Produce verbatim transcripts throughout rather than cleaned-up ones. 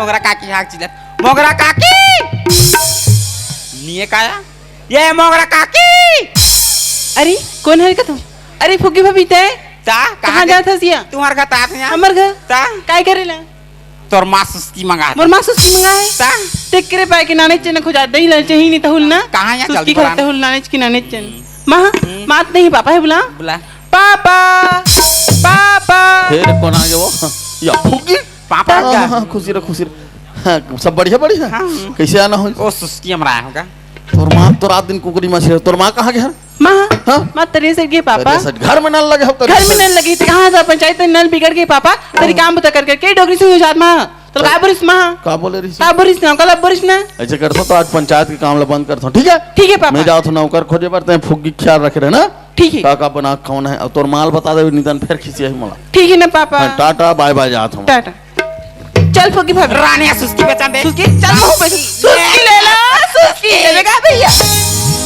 मोगरा काकी हाक चिल्लत, मोगरा काकी। निये काया? ये मोगरा काकी। अरे, कोन हरे का तू? अरे, फुग्गी भाभी तैं? ता, कहाँ कहाँ जा- जात हस या? तुम्हार घर तात यहाँ। हमर घर? ता? काय करेला? तोर माँ सुस्की मंगा। मोर माँ सुस्की मंगा है? ता? तेकरे पाए के नाने चेन खोजा दही लल चाही नहीं तहुल ना। कहाँ या सुस्की जल्दी खा बोला। तहुल नाने की नाने चेन। माँ, हम्म। मात नहीं पापा है बुला। बुला। Papa, papa. फेर कोन आगे वो? या फुग्गी? पापा हाँ, क्या? हाँ, हाँ, खुशी रह, खुशी रह। हाँ, सब बढ़िया, बढ़िया। हाँ। कैसे आना हो? ओ सुस्की हमरा आया होगा। तोर माँ तो रात दिन कुकरी माँ से, तोर माँ कहाँ गया? माँ, हाँ? माँ तरिया से गे पापा। तरिया से घर में नल लगे हो, तरिया घर में से। नल लगे थे, कहाँ था पंचायत में नल बिगड़ गए पापा। तेरी हाँ। काम बता कर करके डोगरी से हो जात माँ। तो का बोलिस माँ? का बोले रही? का बोलिस ना, कल बोलिस ना। ऐसे करता तो आज पंचायत के काम ला बंद करता हूँ, ठीक है? ठीक है पापा। मैं जाता हूँ नौकर खोजे बर, तैं फुग्गी ख्याल रखे रहे ना। ठीक है। का का बना कौन है? अब तोर माल बता दे, नितन फिर खिसिया ही मोला। ठीक है ना पापा। हाँ, टाटा, बाय बाय, जात हूँ। टाटा। चल फुग्गी भाभी। रानिया सुस्की बेचा दे। सुस्की? चल वो पे सुस्की ले ला, सुस्की लेवेगा भैया।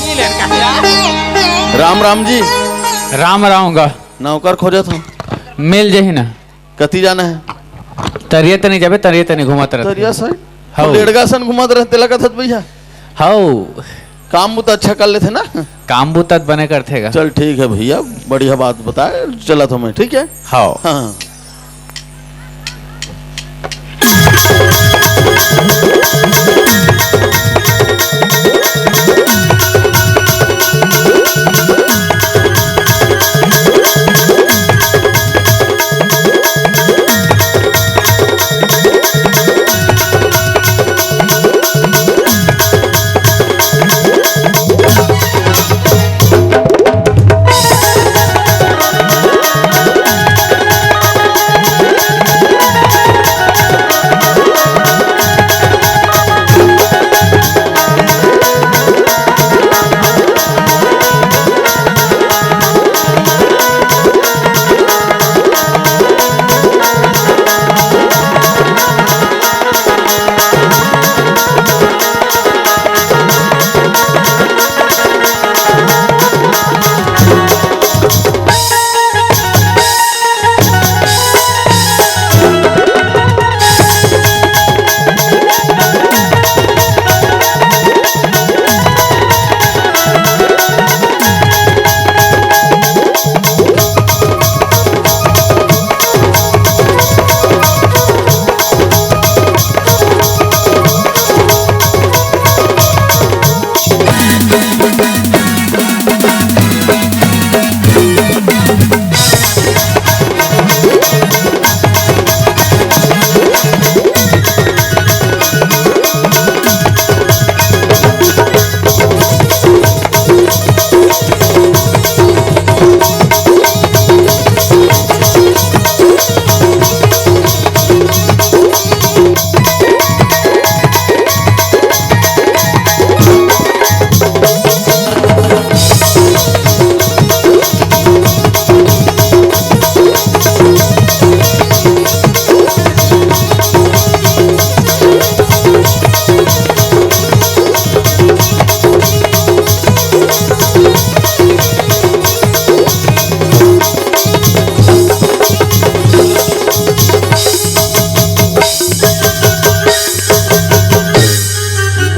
ये लड़का। राम राम जी। राम राम गा। नौकर खोजत हूँ। मिल जही ना। कति जाना है? तरिया तनी जाबे, तरिया तनी घुमत रहत। तरिया side? हौ। लेड़गा सन घुमत रहते लगत हत भैया। हौ। काम बुता अच्छा कर लेथे ना? काम बुता त बने करथे गा। चल ठीक है भैया, बढ़िया बात बताए, चलत हूँ मैं, ठीक है? हौ। हाँ।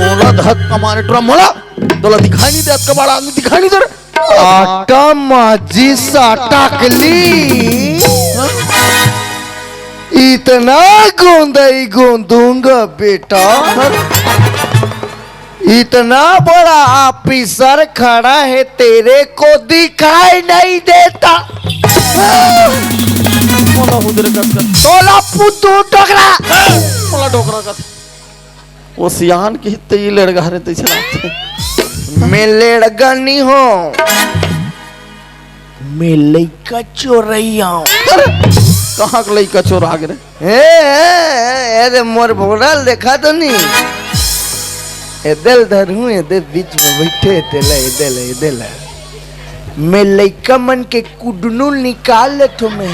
मोला धक्का मारे टुरा, मोला तोला दिखाई नहीं देत, कबाड़ आदमी दिखाई नहीं दे रे। आटा माजी साटा के ली। इतना गोंदई गोंदूंगा बेटा, इतना बड़ा ऑफिसर खड़ा है, तेरे को दिखाई नहीं देता। मोला हुदरे कस कस। तोला पुतू डोकरा। मोला डोकरा कस। वो सियान की ते ई लड़का रे तैसे लागथे। मैं लड़का नहीं हूँ, मैं लइका चोरैया हूँ। अरे, कहाँ के लइका चोरा गे रे? ए, ए, ए, ए, रे मोर भोगड़ा ल देखा तो नहीं? एदे ल धरहूँ, एदे बीच में बैठे, एदे ले, एदे ले, एदे ले। मैं लइका मन के कुडनू निकाल लेथो मैं।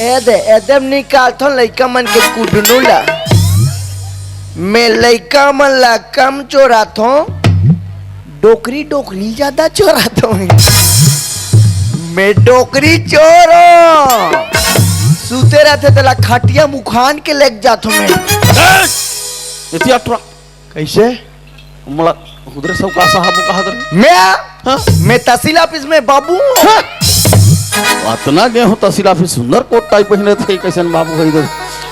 एदे, एदे म निकालथो लइका मन के कुडनू ला। मैं लइका मन ला कम चोराथो, डोकरी, डोकरी ज्यादा चोराथो मैं। मैं डोकरी चोरो। सुते रह ते तेला खटिया मुखान के लेके जाथो मैं। ए! एतिया ट्रक। कैसे? मोला हुदरे साहूकार साहब कहा दे। मैं? हाँ? मैं तहसील ऑफिस में बाबू हूँ। हाँ। अतना गे हूँ तहसील ऑफिस, सुंदर कोट टाई पहिने थे, कैसन बाबू है इधर?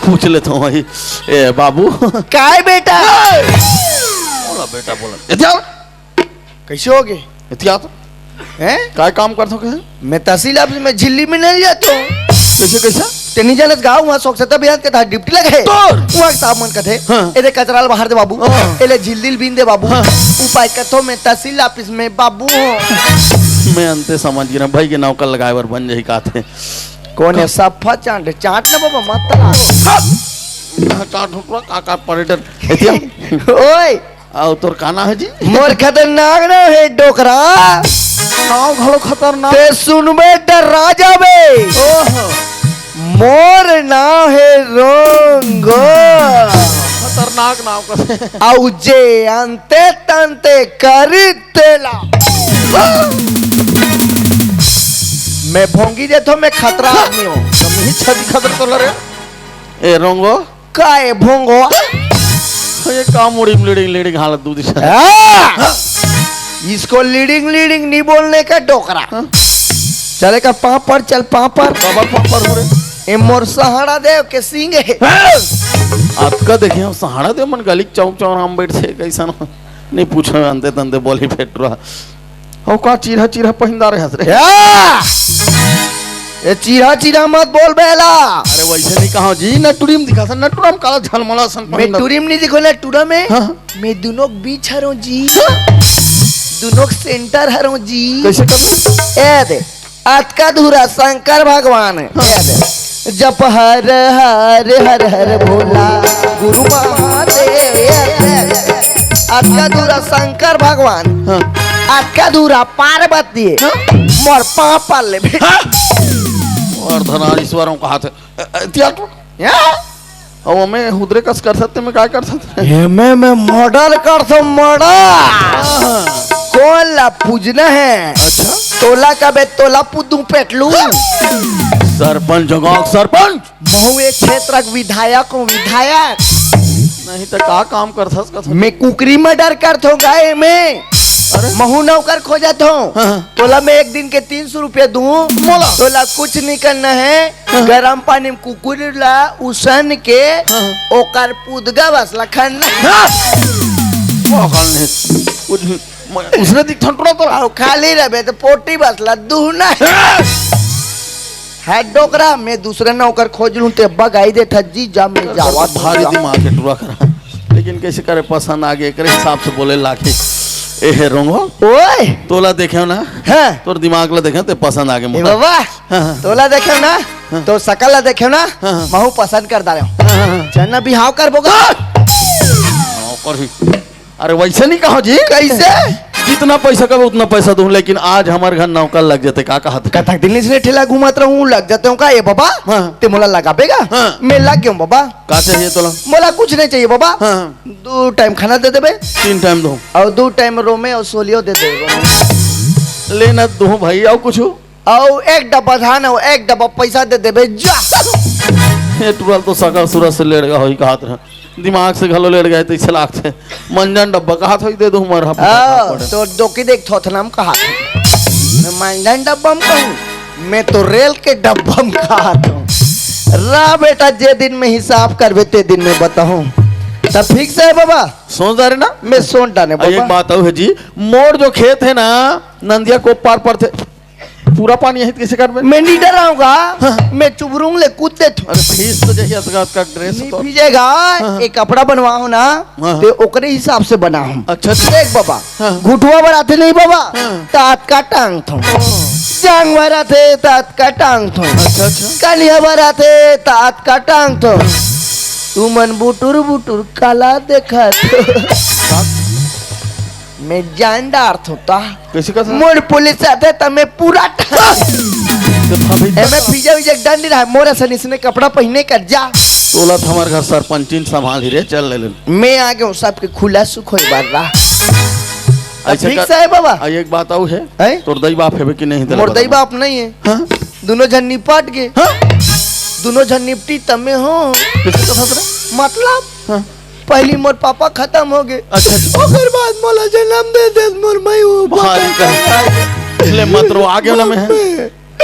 पूछ लेता हूँ भाई। ए बाबू। काय बेटा? ए! बोला बेटा, बोला। एतिया। कैसे हो गए? एतिया तो। हैं? काय काम करथो कहे? मैं तहसील ऑफिस में झिल्ली में नहीं जाता हूँ। कैसे, कैसे? ते नहीं जानत गाँव वहाँ स्वच्छता अभियान के तहत ड्यूटी लगे है। तोर? वहाँ के साहब मन कथे, हाँ। "एदे कचरा ल बाहर दे बाबू, हाँ। एले झिल्ली ल बीन दे बाबू।" हाँ। उपाय कथो मैं तहसील ऑफिस में बाबू हूँ। मैं अंते समझ गे भाई के नौकर लगाए बर बन जाही काथे। कौन है? सफा चांट, चांट ना बाबा, मत तला। हाँ। चांट हुटवा का, का पर्यटन। एतिया। ओए, अउ तोर का नाम है जी? मोर खतरनाक नाम है डोकरा। नाम घलो खतरनाक। ते सुनबे डर्रा जाबे। ओहो। मोर नाम है रोंगो। खतरनाक नाम कथे। अउ जे अंते तंते करी तेला। मैं भोंगी देथो, मैं खतरा आदमी हूँ। जमीन छत खतर तो लरे। ए रोंगो। काय भोंगो? ये का मुड़ी में लीडिंग लीडिंग हालत दूध से। हाँ! इसको लीडिंग लीडिंग नहीं बोलने का डोकरा। हाँ? चले का पाँव पर, चल पाँव पर। बाबा पाँव पर हो रे। ए मोर सहाड़ा देव के सिंग है। हाँ! अतका देखे हम सहाड़ा देव मन गली चौक चौराहा में बैठ से कैसन नहीं पूछो अंते तंते बोली फेटरा। हो का चीरहा चीरहा पहिंदा रहत रे। या! ए चीरहा चीरहा मत बोल बेला। अरे वैसे नहीं कहा जी, नटुरी में दिखा सन, नटुरा में काला झलमला सन मैं पहिंदा। टुरी में नहीं दिखो, नटुरा में। हाँ। मैं दुनों के बीच हरों जी। हाँ। दुनों के सेंटर हरों जी। कैसे कर? ए दे, अतका दूरा शंकर भगवान। हाँ। ए दे, जप हर हर हर हर भोला गुरु महादेव। ए दे, अतका दूरा शंकर भगवान। हाँ। अतका दूरा पार्वती। हाँ। मोर पाँव पर ले बेटा। हाँ। और धनारीश्वरों का हाथ है। अ, अ, तिया तो? या? अब हमें हुदरे कस कर सकते, मैं काय कर सकते? एमे मैं मर्डर कर सो, मर्डर। हाँ। कौन ला पूजना है? अच्छा। तोला कबे तोला पूदू पेटलू। सरपंच जगाक सरपंच। महू एक क्षेत्र के विधायक हूँ, विधायक। नहीं तो का काम करथस कथो? मैं कुकरी मर्डर करथो गाय में। अरे। महू नौकर खोजत हूँ। हाँ, हाँ। तोला मैं एक दिन के तीन सौ रुपया दूँ। मोला। तोला कुछ नहीं करना है। हाँ। गरम पानी में कुकुर ला उसन के हाँ। ओकर पुदगा बस ला खन्ना। हाँ। वो खन्ने। कुछ मैं उसने दिख थंटुरा तो। आओ खाली रहे तो पोटी बस ला दूना। हाँ। है डोकरा, मैं दूसरे नौकर खोज लूं, ते बगाई दे ठज्जी जा, मैं जावा भारी दिमाग है टुरा करा। लेकिन कैसे करे पसंद आ गए, एकरे हिसाब से बोले लागे। ए हे रोंगो। ओए। तोला देखे ना? हाँ। तोर दिमाग ला देखे, ते पसंद आ गए ए मोला। बाबा। हाँ, हाँ। तोला देखे ना? हाँ। तो सकल ला देखे ना? हाँ, हाँ। महू पसंद कर डाले। हाँ, हाँ, हाँ। चलना बिहाव कर बोगा। हाँ। हाँ, कर ही। अरे वैसे नहीं कहो जी। कैसे? जितना पैसा कहो उतना पैसा दूं, लेकिन आज हमारे घर नौकर लग जाते, का कहत? कतक दिन इसने ठेला घुमात रहूं, लग जाते हो का? ए बाबा, हाँ। ते मोला लगाबेगा? हाँ। मैं लग गया हूँ बाबा। का चाहिए तोला? मोला कुछ नहीं चाहिए बाबा। हाँ। दो टाइम खाना दे देबे। तीन टाइम दो। और दो टाइम रोमे और सोलियो दे देबे। लेना दो भाई, और कुछ? अउ एक डब्बा धान अउ एक डब्बा पैसा दे देबे जा। ये टुरल तो सगा सुरत से लेड़ गया होई कहत रहे, दिमाग से घलो लेड़ गए तो इसे लागथे। मंजन डब्बा कहत होई दे दो हमार हफ्ता हाँ, पड़े। तो डोकी देख थोथना में कहत हूँ। मैं मंजन डब्बा में कहूँ, मैं तो रेल के डब्बा में कहत हूँ। रा बेटा, जे दिन में हिसाब करबे ते दिन में बताऊँ। तब ठीक से है बाबा। सोच डारे ना? मैं सोच डारे आ, एक बाबा। बात और है जी, मोर जो खेत है ना, नंदिया को पार पड़थे, पूरा पानी यही कैसे कर में? मैं नहीं डराऊंगा, हाँ। मैं चुबरूंग ले कूद दे तू। अरे भीज तो जही असगात का ड्रेस नहीं तो। भीजेगा, हाँ। एक कपड़ा बनवाओ ना, हाँ, हाँ। ते ओकरे हिसाब से बनाओ। अच्छा, अच्छा। देख बाबा, हाँ। घुटवा भर आथे नहीं बाबा, हाँ। तात का टांग थो। हाँ। जांग भर आथे, तात का टांग थो। अच्छा, अच्छा। कलिया भर आथे, तात का टांग थो। तू मन बुटुर बुटुर काला देखत। हाँ। मैं जान डारथों ता। कैसे कर सकत? मोर पुलिस आथे त मैं पूरा टा-, तो भाभी एमे भीजा भीजा डंडी रहा, मोर असन इसने कपड़ा पहिने कर जा। तोला तो हमारे घर सरपंचिन संभाल ही रे, चल ले ले। मैं आ गया हूँ सबके खुला सुख होई बार रहा। ऐसे ठीक कर, से है बाबा? आ, एक बात आऊ है, हैं? तोर दई बाप है कि नहीं तेरा मोर दई बता? बाप नहीं है। हाँ? दोनों जन निपट गए। हाँ? दोनों झन निपटी तमे हो। कइसे कथस रे? मतलब, हाँ। पहली मोर पापा खतम हो गे। अच्छा, अच्छा। ओकर बाद मोला जन्म दे दे मोर माई, वो भारी कर। ले मत रो, आ गया ना मैं। मम्मी।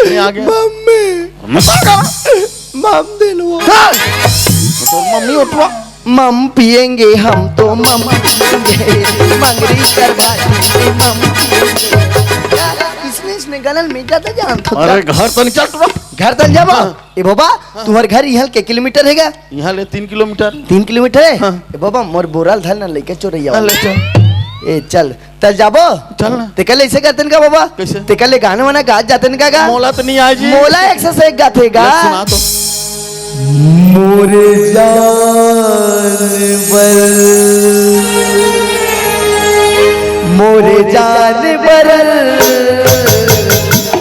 मैं आ गया। मम्मी। मत कर। मम दिन वो। हाँ। तो मम्मी उठवा। मम पिएंगे हम तो मम पिएंगे, मंगरी कर भाटी के मम पिएंगे। इसने, इसने गलन में ज्यादा जान था। अरे घर तो नहीं चल रहा। घर तो जाबो। हाँ। ए बाबा, हाँ। तुम्हार घर यहाँ के किलोमीटर है क्या? यहाँ ले तीन किलोमीटर। तीन किलोमीटर है? हाँ। ए बाबा, मोर बोरल धर ना लेके चोरैया हाँ, वाला। ले चल। ए चल, तल जाबो? चल ना। ते कल ऐसे करतन का बाबा? कैसे? ते कल गाना वाना गात जातन का गा? मोला तो नहीं आए जी। मोला एक से एक गाथे गा। ले सुना तो। मोरे जान बर, मोरे जान बर,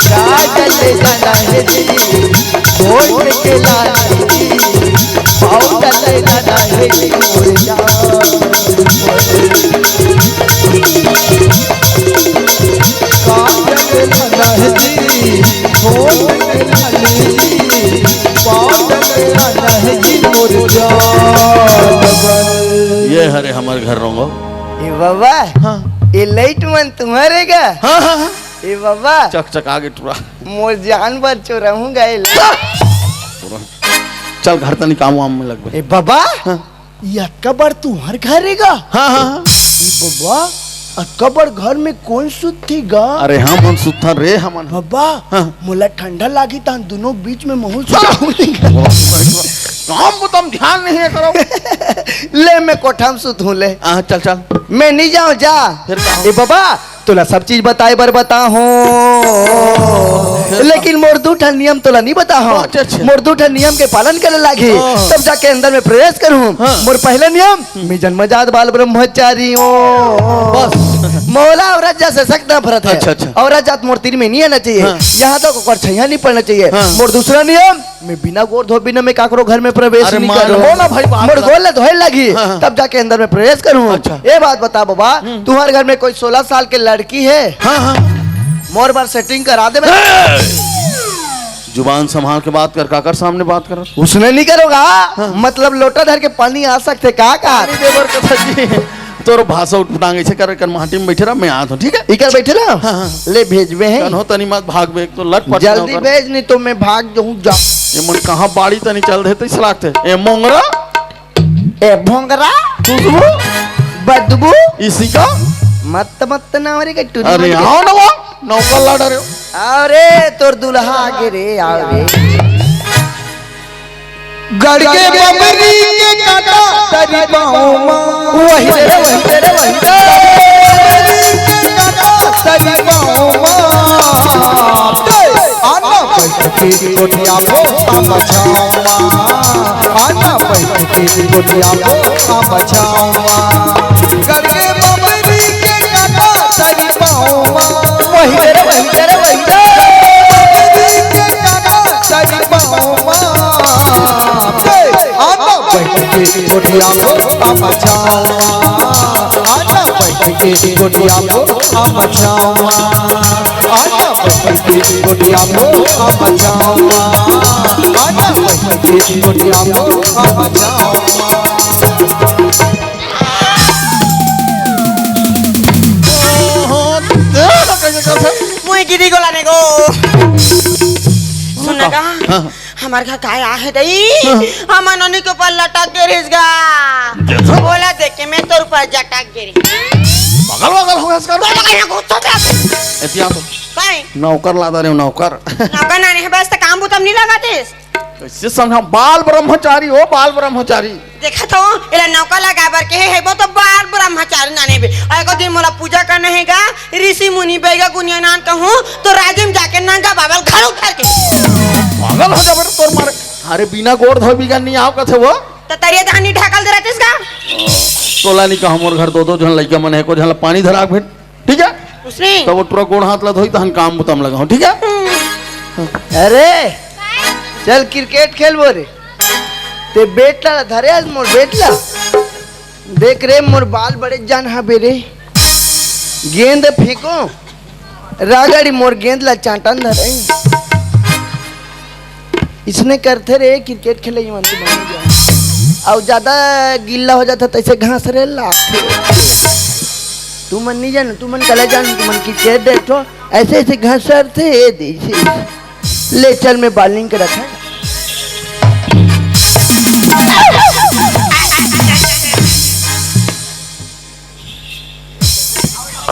काजल जाना है जी, होठ के लाली जी, पाउडर जाना है जी, मोरे जान बर। काजल नहजी, होठ के लाली जी, पाउडर नहजी मोर जान। ये हरे हमर घर रंगो। ए बाबा, हाँ। ए लाइट मन तुम्हारे का? हाँ, हाँ, हाँ। ए बाबा, चकचका गे टूरा। मोर जान बर चोरहूँ गए। चल घर तनी काम वाम में लगबे। ए बाबा, हाँ। ये अतका बड़ तुहर घर हे गा? हाँ, हाँ, हाँ। ए बबा, अतका बड़ घर में कोन सुतथे गा? अरे हम, हम सुतथन रे, हमन। बबा, हाँ। मोला ठंडा लागी त हम दोनों बीच में महू सुतहूँ। काम को तुम ध्यान नहीं है करो। ले मैं कोठा में सुतहूँ ले। हाँ, चल, चल। मैं नहीं जाऊँ जा। फिर का हो? ए बबा, तोला सब चीज बताए बर बताहूँ, लेकिन मोर दू ठन नियम तोला नहीं बताहूँ। अच्छा, अच्छा। मोर दू ठन नियम के पालन करे लागही, हाँ। तब जाके अंदर में प्रवेश करहूँ। हाँ। मोर पहला नियम, मैं जन्मजात बाल ब्रह्मचारी हूँ। बस। मोला औरत जात से सख्त नफरत है। अच्छा, अच्छा। औरत जात मोर तीर में नहीं आना चाहिए। हाँ। यहाँ तक ओकर छैया नहीं पड़ना चाहिए। हाँ। मोर दूसरा नियम, मैं बिना गोड़ धोए बिना मैं काकरो घर में प्रवेश अरे नहीं मानबो करूँ। ना भाई, बात मोर ना। गोड़ ला धोए लगी, हाँ, हाँ। तब जाके अंदर में प्रवेश करूँ। अच्छा। ये बात बता बाबा, हम्म। तुम्हारे घर में कोई सोलह साल के लड़की है? हाँ, हाँ। मोर बार सेटिंग करा दे। ए! जुबान संभाल के बात कर, काकर सामने बात कर। उसने नहीं करोगा, हाँ। मतलब लोटा धर के पानी आ सकते का, का? पानी देबर कथा जी। तोर भाषा उठपटांग ऐसे कर, कर माटी में बैठे रह, मैं आत हूँ, ठीक है? इकर बैठे रह? हाँ, हाँ। ले भेजबे हैं। कन्हो तनी मत भागबे, एक तो लटपट जल्दी नौकर। भेज, नहीं तो मैं भाग जाऊँ, जा। ये मन कहाँ बाड़ी तनी चल देते, इस लागते। ए मोंगरा? ए भोंगरा? खुशबू? बदबू? इसी का? मत, मत ना रे, के टुरी अरे, मत के। आओ ना वो, नौकर ला डरे हो। अरे, तोर दुल्हा आगे रे, आओ रे। गड़ के बबरी के काटा तरी पाँव मा। वही रे, वही रे, वही रे। बबरी के काटा तरी पाँव मा। आना बैठ के गोटिया बो हम छाँव मा। आना बैठ के गोटिया बो हम छाँव मा। गड़ के बबरी के काटा तरी पाँव मा। वही रे, वही रे, वही रे। बबरी के काटा तरी पाँव मा। आना बैठ के गोटिया बो हम छाँव मा। आना बैठ के गोटिया बो हम छाँव मा। आना बैठ के गोटिया बो हम छाँव मा। आना बैठ के गोटिया बो हम छाँव मा। ओहो, देख कैसे करथे। मुई गिरी गोला ने गो। सुन ना का? हाँ, हाँ। हमार घर काय आहे दई? हाँ। हमार नोनी के ऊपर लटक गे रहिस गा। देखो। बोला देख के मैं तोर ऊपर जटक गे रहिस। पागल वागल हो गया इसका? तो लगा यहाँ घुस तो जाते। एतिया तो। काय? नौकर ला दे रहे हो, नौकर। नौकर ना नहीं, बस तो काम बुतम नहीं लगाते। कैसे समझा? बाल ब्रह्मचारी हो, बाल ब्रह्मचारी। देखा तो, एला नौकर लगाए बर के हे, हेबो तो बाल ब्रह्मचारी नाने बे। अउ एको दिन मोला पूजा करना हे गा, ऋषि मुनि बैगा गुनिया नान कहूँ, तो राजिम जाके नंगा बाबल घर उठर के। पागल हो जाबे रे तोर मारे। अरे बिना गोड़ धोए बिगन नहीं आओ कथे वो। तो तरिया दहानी ढाकल दे रहतिस का? तोला नहीं कहा मोर घर दो दो झन लइका मन हे, एको झन ला पानी धरा के भेज। ठीक है? उसने? तब वो टुरा गोड़ हाथ ला धोई, तहन काम बुता म लगा हूँ, ठीक है? अरे, चल क्रिकेट खेलबो रे। ते बेट ला धरे आज मोर बेट ला। देख रे, मोर बाल बड़े जान हा बेरे। गेंद फेंको, रागड़ी मोर गेंद ला चांटन धरे। इसने करथे रे, क्रिकेट खेले ही मन, तू मन नहीं जान। अउ ज्यादा गिल्ला हो जाता, तैसे घास रे लाथे। तू मन नहीं जान, तू मन कला जान, तू मन क्रिकेट देखो, ऐसे ऐसे घास रे थे, ए दे, ले चल, मैं बॉलिंग के रखा।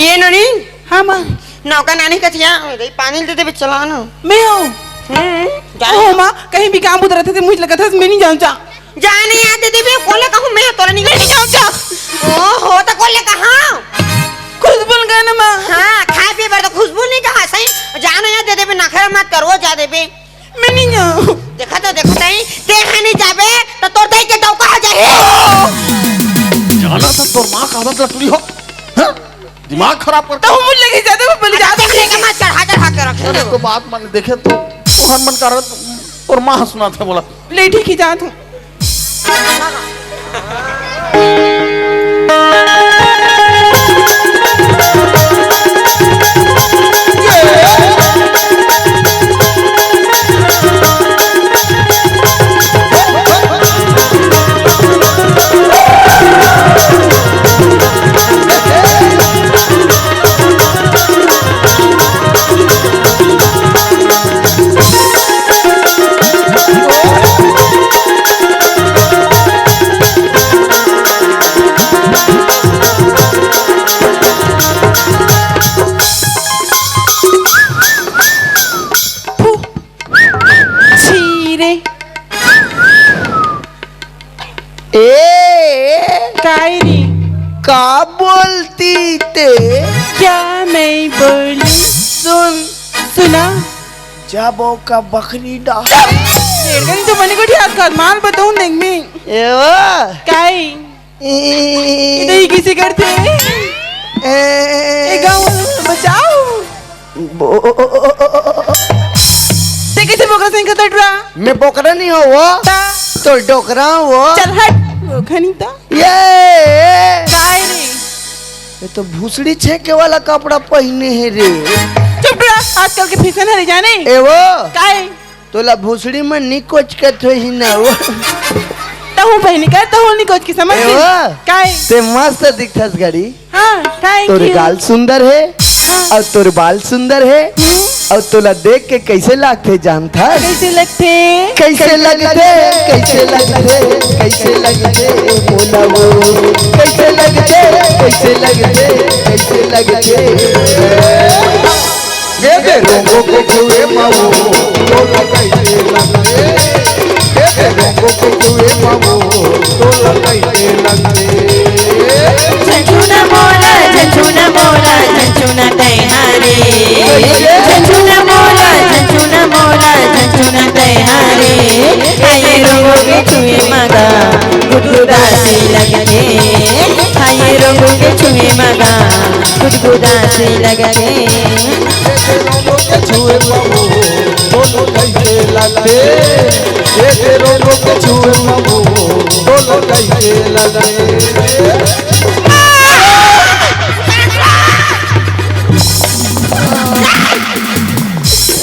ये नोनी। हाँ, माँ। नौका नानी कचिया, दे पानी दे देबे, चला ना। मैं हूँ। हम्म, जा। ओहो, माँ, कहीं भी काम उधर रहते थे, मुझे लगा था, मैं नहीं जाऊँ, जा। जा नहीं आ दे देबे, कोले कहूँ मैं, तोरा नहीं, मैं नहीं जाऊँ, जा। ओहो, तो कोले कहाँ? खुशबू लगा ना, माँ। हाँ, खाए पिए बर तो खुशबू नहीं कहा, सही। जा नहीं आ दे देबे, नखरा मत करो, जा देबे। मैं नहीं जाऊँ। देखा तो, देखा तो, ते है नहीं जाबे, तो तोर दाई के डौका हो जाए। जाना था तोर माँ का मतलब टुरी हो। हाँ? दिमाग खराब कर तो मुझ लगे जाते, वो बोले जाते। देख लेके मत चढ़ा चढ़ा के रखे अरे हो। तो बात मान देखे तो तोहर मन कर तोर माँ सुना था बोला। ले ठीक ही जात हूँ। छी रे। ए, काय रे? का बोलती ते? क्या मैं बोलूं? सुन। सुना। जब ओका बकरी डा- चुप! तेरे कन तो मने को ठीक कर माल बताऊं देख मैं। एवा। काय? ए, इधर ही किसी करते हैं? ए, ए, गाँव वालों को बचाओ। बो- ते कैसे बोकरा सही खतर डरा? मैं बोकरा नहीं हो वो। ता? तो डोकरा हो वो। चल हट, बोकरा नहीं था। ये। काय रे? ये तो भूसड़ी छेके वाला कपड़ा पहिने हे रे। चुप रह, आजकल के फैशन हरे जाने। ए वो। काय? तोला भूसड़ी में निकोच के थोही ना वो। तहूँ पहिनी कर, तहूँ निकोच के समझ ए गई? वो। काय? ते मस्त दिखथस घड़ी। हाँ, thank तोरे you। गाल सुंदर हे। हाँ। अउ तोर बाल सुंदर हे। हम्म। अउ तोला देख के कैसे लागथे जानथस? कैसे लगथे? कैसे लगथे? कैसे लगथे? कैसे लगथे? बोला वो। कैसे लगथे? कैसे लगथे? कैसे लगथे? ये दे रोंगो के छुए मावो, बोलो कैसे लगथे? ये दे रोंगो के छुए मावो, बोलो कैसे लगथे? झुनझुना मोला, झुनझुना मोला, झुनझुना तैहारे। झुनझुना मोला, झुनझुना मोला, झुनझुना तैहारे। आये रोंगो के छुए मगा, गुदगुदासी लगथे। आये रोंगो के छुए मगा, गुदगुदासी लगथे। रोंगो के छुए मगा, बोलो कैसे लगथे? ये दे रोंगो के छुए मगा, बोलो कैसे लगथे?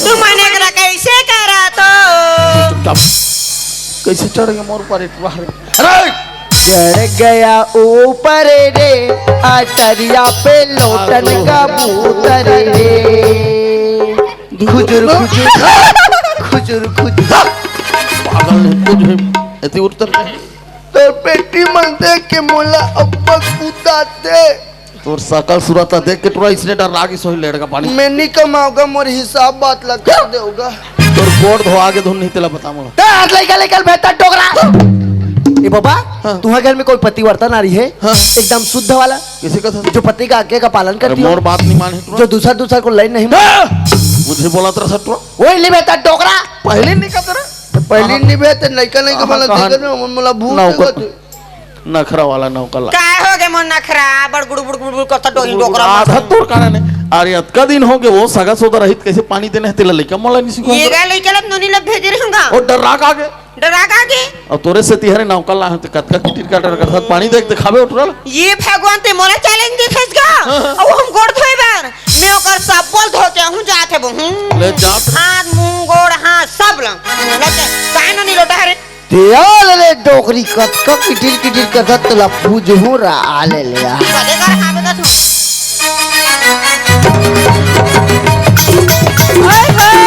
तुमन एकरा कैसे करत हो? चुपचाप। कैसे चढ़ गया मोर पर एक बार? अरे! चढ़ गया ऊपर रे, अटरिया पे लोटन कबूतर रे। खुजुर, खुजुर, खुजुर, खुजुर। पागल है, कुछ भी ऐसी उड़तर नहीं। तोर पेटी मन देख के मोला अब्बा कुदाथे। तोर सकल सूरत ला देख के टुरा इसने डर लागिस होही लेड़का पानी। मैं नहीं कमाऊंगा, मोर हिसाब बात ला कर देऊंगा। तोर गोड़ धोआ के धुन नहीं तेला बता मोला। ते हाथ लइका लइका भेता डोकरा। ए बाबा, हाँ। तुम्हारे घर में कोई पतिव्रता नारी है? हाँ। एकदम शुद्ध वाला। किसी का था? जो पति का आज्ञा का पालन अरे करती हो। मोर बात नहीं माने टुरा। जो दूसरा दूसरा को लाइन नहीं हाँ। मुझे बोला तेरा सटुआ। वही ले भेता डोकरा। पहले नहीं कहता रहा। पहली हाँ। नहीं बे, ते लइका नहीं के हाँ, वाला कहाँ? देखे ना, मन मोला भूत नौकर। देखत हे। नखरा वाला नौकर ला। काय हो गे मोर नखरा? बड़ गुड़ गुड़ गुड़ गुड़ करता डोही डोकरा आधा मार। तोर कारण है। अरे, अतका दिन हो गे, वो सगा सोदा रहित, कैसे पानी देने है, तेला लइका मोला नहीं सिखा। ये गा लइका लब नोनी लब भेजे रहूंगा। वो डर्रा के आगे। डर्रा के आगे। और तोरे से तिहरे नौकर ला है, तो कतका किटिर का डर करता, पानी देख, दिखावे उठरल। ये भगवान ते मोला चैलेंज दे फेंस गा। हाँ, हाँ। अब हम गोड़ धोए बर। मैं ओकर सब बोल धो के हूँ जात हे वो, हूँ। ले जात। हाथ, मुंह, गोड़, हाथ सब बोला। लौटे, काहे ना नहीं लौटा रे? तेल ले डोकरी कतका किटिर किटिर करत तोला पूजहूं रा आले ले आ। कदे कर खाबे का तू? ओए होए।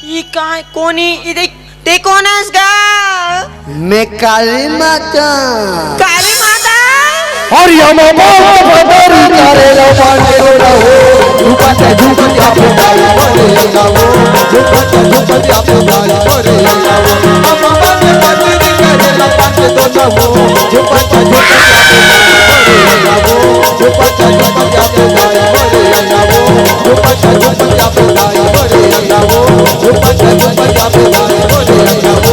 ई काय कोनी? ई देख, ते कोन अस गा? मैं काली माता। काली माता? और या मामा पदरी करे लो पांडे लो ना हो, रूपा से झूठ का पुताई बोले लो ना हो, रूपा से झूठ का पुताई बोले लो ना हो। मामा पदरी करे लो पांडे लो ना हो, रूपा से झूठ का पुताई बोले लो ना हो, रूपा से झूठ का पुताई बोले लो ना हो, रूपा से झूठ का पुताई बोले लो ना हो।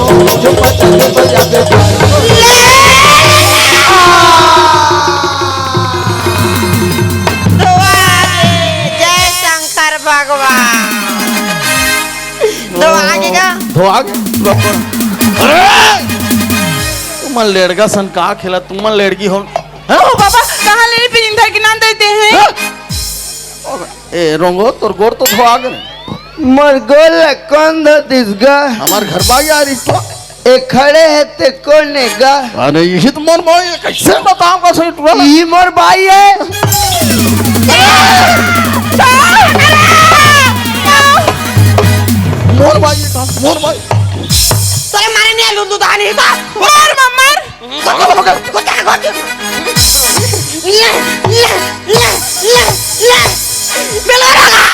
धोआ गे, जय शंकर भगवान। धोआ गे का? धोआ गे? अरे! तुमन लेड़गा सन का खेला, तुमन लेड़गी हो। हैं? ओ बाबा, कहाँ ले पिन धर के नाम देते हैं? हैं? ए, रोंगो, तोर गोड़ तो धोआ गे। मोर गोड़ ला कौन धो दिस गा? हमार घर बा यार, इस तो। ए खड़े हे ते कोन हे गा? अरे, यही तो मोर भाई है, कैसे बताऊं का सही टुरा? यही मोर भाई है। मोर भाई है का? मोर भाई। तोरे मारे नहीं लुंदू दानी था। मार, मार, मार। ले, ले, ले, ले, ले, ले। बेलवा रागा।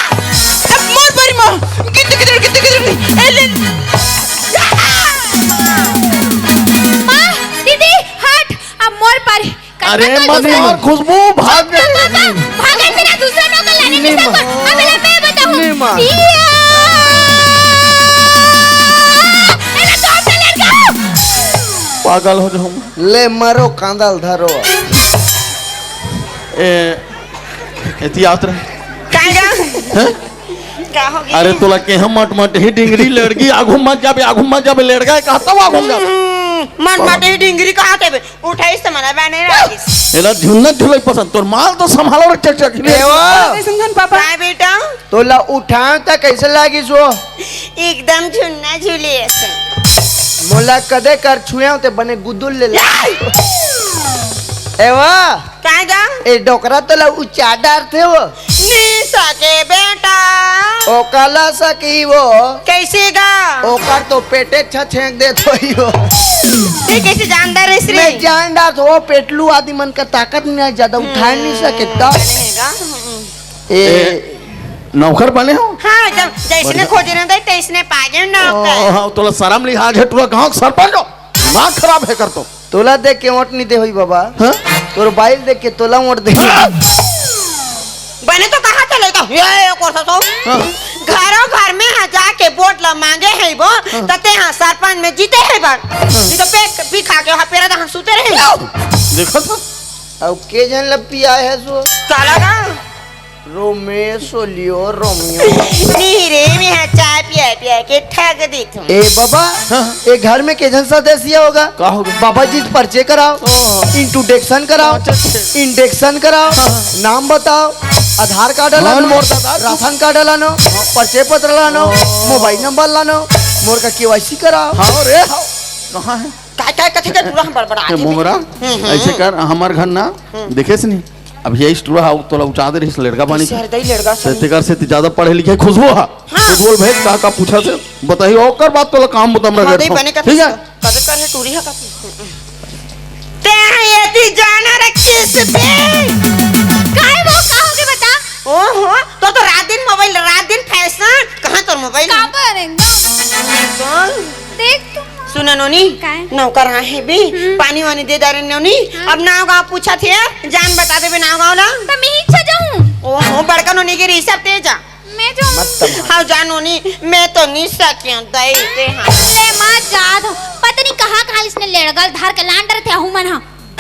अब मोर परी माँ। कितने, कितने, कितने, कितने, ए, ले। माँ, दीदी, हट। अब मोर परी। अरे, कब तक मत दूसरा मार, खुशबू, भाग गई। पापा, भाग गई, तेरा दूसरा नौकर लाने की नहीं, माँ। सब। अब ले, मैं बताऊँ। नहीं, माँ। या। अरे, कौन सा लड़का? पागल हो जाऊंगा। ले मरो, कांदल धरो। ए, एती आवत रहे। कांगा? हैं? का हो गया? अरे तोला के हम मट मट ही डिंगरी लड़की आगू मत जाबे, आगू मत जाबे, लड़का है, कहता हूँ आगू मत जाबे। हम्म, मट मट ही डिंगरी कहा थे बे? उठाइस त मला बने राखिस। एला झुन्ना झुलाई पसंद, तोर माल तो संभालो रे चकचक। ए वो। कैसन धन पापा? काय बेटा? तोला उठाव त कैसे लागिस वो? एकदम झुन्ना झुली असन। मोला कदे कर छुएव ते बने गुदुल ले ला। ए वा। काय गा? ए डोकरा तोला उचा डारथे वो। नी सके बेटा। ओकाला सकी वो। कैसे गा? ओकर तो पेटे छछेंक देत होई वो। ते कैसे जानदार है श्री? मैं जान डारथों वो पेटलू आदि मन का ताकत नहीं है, ज्यादा उठा नहीं सके त। बने है गा? हम्म। ए, ए, नौकर बने हो? हाँ, एकदम जैसने बढ़िया। खोजे रहता है, तैसने पागे नौकर। ओ, हाँ, तोला शर्म लिहाज है, तोला गांव के सरपंच हो? दिमाग खराब है कर तो। तोला देख के वोट नहीं दे होई बाबा। हाँ? तोर बाइल देख के तोला वोट दे। हाँ? बने तो कहा चले तो, ये, ये कोसा तो। हाँ। घरों घर में हाँ जाके वोट ला मांगे है वो, हाँ। तते हाँ सरपंच में जीते है बड़। हाँ। नहीं तो पेट भी खा के हाँ पेरा तो हाँ सूते रहे। देखो तो। अब के झन ला पियाए है सो? साला का? रोमेशो लियो, रोमियो। नहीं रे, मैं हाँ चाय पिया पिया के थक देथों। ए बाबा, हाँ। ए घर में के झन सदस्य होगा? का होगा? बाबा जी से परिचय कराओ, हाँ। Introduction कराओ, अच्छा, अच्छा। Induction कराओ, हाँ। नाम बताओ, आधार कार्ड हाँ, लानो, मोर दादा। राशन कार्ड लानो, हाँ। परिचय पत्र लानो, हाँ। Mobile number लानो, मोर का KYC कराओ। हाँ रे, हाँ। कहाँ है? काय, काय, कथी का टूरा हम बड़बड़ात ए, हन? मोंगरा, हम्म, हम्म। ऐसे कर, हमार घर ना, हम्म। देखेस नहीं? अब यही टूरा हा, तोला उचा दे रहिस लड़का पानी। सर, दई लड़का से सर। तेकर से ती ज्यादा पढ़े लिखे खुशबू हा। हाँ। खुशबू भेज, का, का पूछा से बताही, ओकर बाद तोला काम बता हमरा हाँ, घर दई पर। बने का ठीक है? कदे कर है टूरी हा का? ते यहाँ ये ती जाना रे किस पे? काय वो, का हो गया बता? ओहो, तो, तो रात दिन mobile, रात दिन fashion, कहाँ तोर mobile? का पर एकदम? कौन? देख तू। सुन नोनी, काय? नौकर आहे बे, हम्म। पानी वानी दे डारे नोनी। हाँ। अब नाव गाँव पूछत हे, जान बता देबे नाव गाँव ला। त मैं ही छा जाऊं। ओहो, बड़का नोनी के रिसब तेज। मैं जाऊं। मत तमार। हाँ, जा नोनी, मैं तो नहीं सकियों, दई दे हाँ। अरे माँ, जा दो। पता नहीं कहाँ कहाँ इसने लेड़गल धार के लान डरथे हूँ मन हाँ।